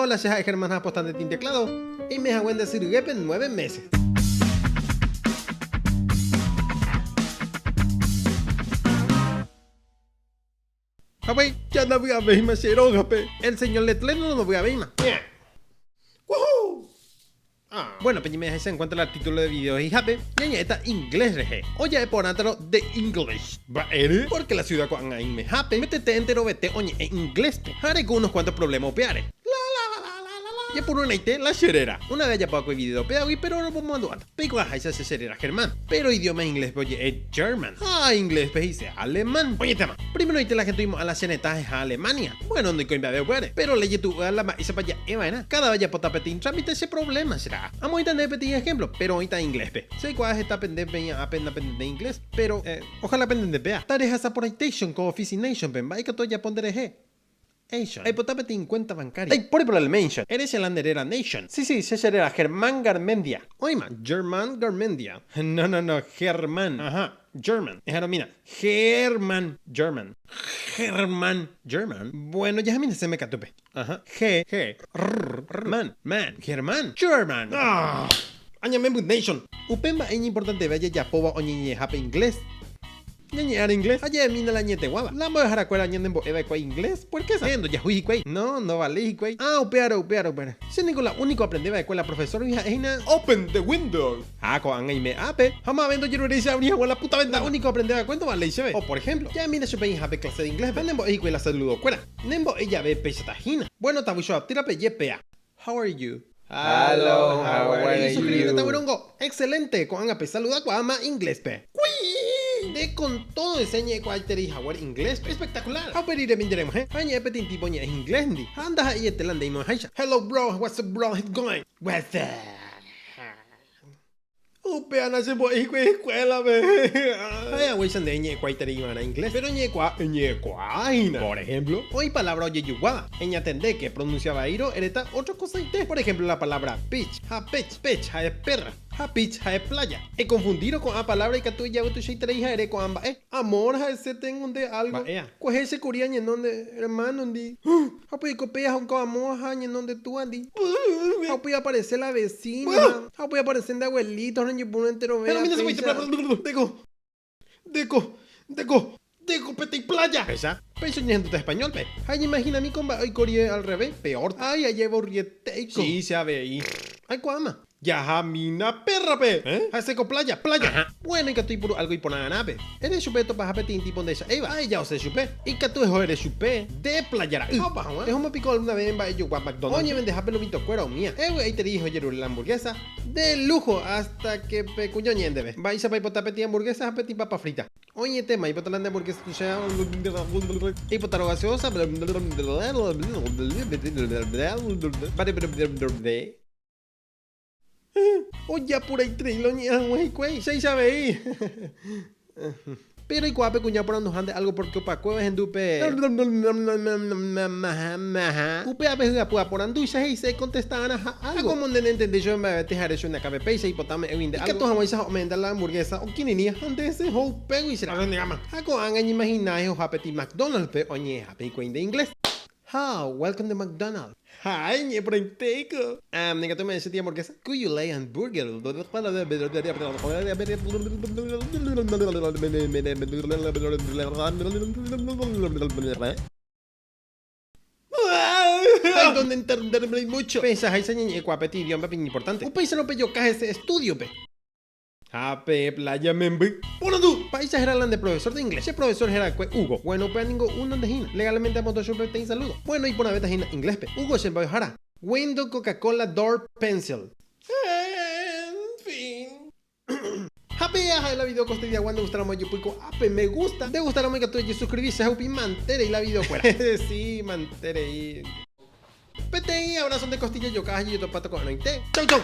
Hola, che ha'e Germán ha apostante tin teclado. Eime hague nde sy ryguépe nueve meses. Ha upéi, ja ndavy'avéima che rógape. El señor Letleno ndovy'avéima. Woohoo! Ah. Bueno, peñeme'ẽháicha en cuenta la título de video he'ihápe, ñañe'ẽta inglés rehe. Oja'e porãtarõ The English. Mba'ére? Porque la ciudad ko'ág̃a aimehápe, metete enterovete oñe'ẽ ingléspe. Ha areko unos cuantos problema upeáre. La la la la la la la. Jepururãite la che réra. Una vez ajapo va'ekue video péagui pero romomandu'áta. Peikuaaháicha che che réra Germán. Pero idioma ingléspe oje'e German. Ha ingléspe he'ise alemán. Oñetéma. Primeroite la gente oimo'ã la che retã heha Alemania. Bueno, ndoikói mba'eve upévare. Pero lejetu'úva la mba'éichapa ja'e va'erã. Káda vez ajapóta peteĩ trámite che problema che ra'a. Amoĩta ndéve peteĩ ejemplo, pero oĩta ingléspe. Che aikuaa heta pende peña'ã pe napentendéi inglés, pero, eh, ojalá pentende péa. Tarehasa porãitéichon ko oficination-pe, mba'e ikatu ajapo nderehe? Nation. Aipota peteĩ cuenta bancaria. Aipóri por el mention. Eres el nde réra Nation. Sí, sí, che che réra Germán Garmendia. Oĩma, Germán Garmendia. No, no, no, Germán. Aha, German. Eharõmína, Germán, German. Germán, German. Bueno, jahamína sẽme katúpe. Aha, G, G, R, R, man, man, Germán, German. Ah! Añamemby Nation. Upe mba'e iñimportanteve jajapóva oñeñe'ẽhápe inglés. Ñañe'ẽrõ inglés, ajevemína la añeteguáva. La mbo'eharakuéra ñanembo'e va'ekue inglés, puerkésa. Héẽ, ndojahúi hikuái. No, ndovaléi hikuái. Ah, upévare, upévare, upévare. Che niko la úniko aprende va'ekue la profesórgui ha'e hína. Open the window! Ha ko'ág̃a aime ápe, ha mave ndojeruréi che abri hag̃ua la puta ventana. La úniko aprende va'ekue ndovaléi chéve. O, por ejemplo, ja'emína chupe aĩhápe clase de ingléspe, ha nembo'e hikuái la saludokuéra. Nembo'e jave péichata hína. Bueno, tavuicho atýrape jepea. How are you? Hello, how are you? Suscribite Tavurongo! Excelente! Ko'ág̃a pesaludakuaáma inglés-pe. Kuii! Nde con todo ese ñe'ẽkuaaiterei haguére inglés-pe. Espectacular! Ha upe riremi nde remohẽ ha eñe'ẽ peteĩ tipo ñe'ẽ inglés-ndi. Ha ndaha'eiete la nde imo'ãháicha. Hello bro, what's up bro, how's it going? What's up? Upéva nachembo'e hikuái eskuélape. Ha'e haguéicha nde eñe'ẽkuaaiterei va'erã inglés, péro eñe'ẽkuaa eñe'ẽkuaa hína. Por ehémplo, oĩ palávra ojejuguáva. Eñatendéke, epronunsia vaírõ eréta ótra kosaite. Por ehémplo la palávra pitch ha pech, pech ha'e pérra ha pitch ha'e plája. Ekonfundírõ ko'ã palávra ikatu ijavy tuichaiterei ha ere ko'ã mba'e. Amor, ha'ese tengo nde algo. Kuehe che kuri añeno nde hermano-ndi. Ha upéi oiko péa ha amo ha añeno nde túandi. Ha upéi aparece la vecina. Ha upéi aparece nde abuelito ha roñepyrũ enterove péicha. Ndéko, ndéko, ndéko, ndéko peteĩ playa. Péicha, péicha oñehendúta español-pe. Ha eñeimaginami ko mba'e oiko rire al revés, peor. Ay, ajeaburrietéiko. Sí, che avei. Aikuaáma. Jahamína pérrape! Eh? Ha seco playa, playa! Aha. Bueno, ikatu ipuru algo iporã'arãpe. Ere chupe etopaha peteĩ tipo ndecha'éiva. Ha eja osẽ chupe. Ikatu eho ere chupe, Nde playa ra'y! Ha opa hag̃ua, ehóma piko alguna vez mba'ejogua McDonald's-pe? Oñevendehápe lomitokuéra umía. Evy'aiterei eho jerure la hamburguesa. De lujo! Hasta que pe kuña oñe'ẽ ndéve. Mba'éichapa aipota peteĩ hamburguesa ha peteĩ papa frita. Oĩetéma, aipota la nde hamburguesa tuicha. Eipotarõ gaseosa. Ojapuraiterei la oñe'ẽ hag̃ua hikuái. Chéicha avei. Péro oikuaa pe kuña oporanduha nde álgo pórke opakuéva ehendu pe. Upe ave hyapu aporandúicha he'ise ekontesta arãha álgo. Ha kómo nde nentendéi chupe mba'eve tehare chupe akãpe péicha ipota ome'ẽgui nde álgo. Ikatu hag̃uáicha ome'ẽnda la hamburguesa okirirĩ ha nde esẽ ho upégui che ra'y. Ha ko'ág̃a eñeimahina ehoha peteĩ McDonald's-pe oñe'ẽhápe hikuái nde inglés. How, welcome to McDonald's. Ha'e ñe'ẽ porãitéiko. Am, ikatu ome'ẽ che tía hamburguesa? Could you lay hamburger? I don't entenderme mucho. Pehechaháicha ñañe'ẽkuaa peteĩ idioma-pe iñimportánte. Upéicharõ pejoka hese estudio-pe. Ha pe playa memby. Porandu! Mba'éicha héra la nde profesor de inglés? Che profesor hérakue Hugo. Bueno, upéva ningo uno nde hína. Legalmente amondo chupe peteĩ saludo. Bueno, iporãvéta hína ingléspe. Hugo che mbo'ehára. Window Coca-Cola Door Pencil. En fin. Ha péa ha'e la video kostediagua nde gustáramo ejopy ko'ápe me gusta. Nde gustáramo ikatu ejesuscribi che ha upi manterei la videokuéra. Sí, manterei. Peteĩ abrazo nde costilla joka ha jejotopáta ko'ẽrõite. Chau chau.